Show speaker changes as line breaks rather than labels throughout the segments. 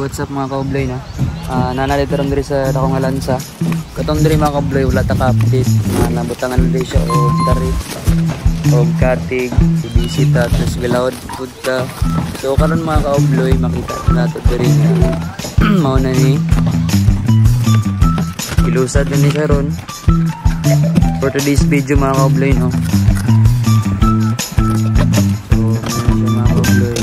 What's up mga kaubloy no? Nana dito ron diri sa dakong nga lansa. Katong diri mga kaubloy wala ta ka-update. Nabutangan na diri siya og tarif og katig, busy ta tapos gilawod pud ta. So karon mga kaubloy makita nato diri nga mao na ni ilusad na ni siya ron. For today's video mga kaubloy no. So mao na siya mga kaubloy.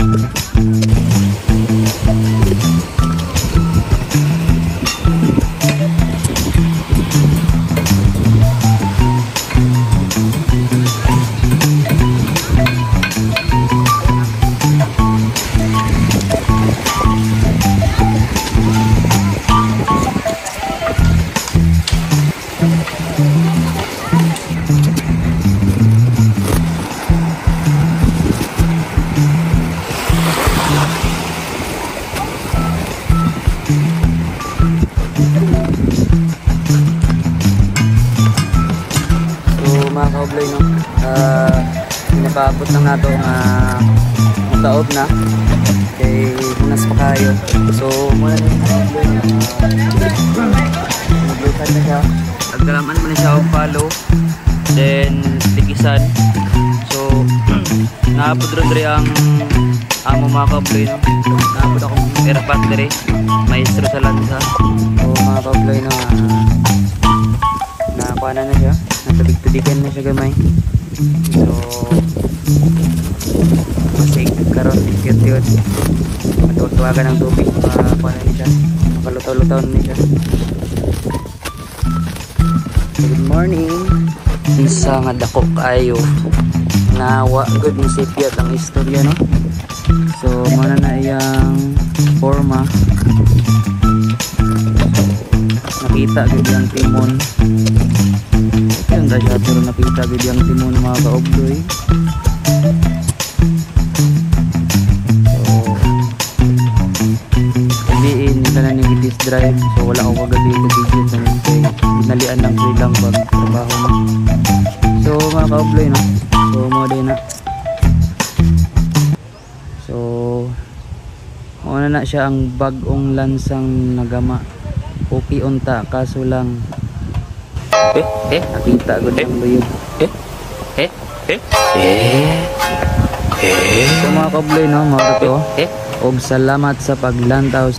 So mga kaubloy no, pinapaabot lang nato nga mutaob na kay hunas pa kayo. So muna ni mga kaubloy, maglutan na siya. Agdalaman mo na siya og follow, then tikisan. So naapod ron diri ang amo mga kaubloy no. Naapod akong airpack diri, maestro sa lansa. So mga kaubloy no, nakuha na na siya, natubig-tubigan na siya gamay. So masig karon cute-cute, matutuwagan ng tubig, makakuha na siya, makalutaw-lutaw na siya. So, good morning. Isa nga dako kaayo nawa good ni sipyat ang istorya no. So mao na iyang forma. So, nakita gid ang timon. Ganda siya pero nakita gid ang timon mga kaobloy. So gabiin nila na ning test drive. So wala ko kagabi ka video tungod kay ginalian lang ko ilang pag trabaho no. So mga kaobloy no, so mo din na. So mao na na siya ang bag-ong lansang nagama. Okay unta kaso lang nakita gud ang luyog. So mga kaobloy no, mao to. Og salamat sa paglantaw.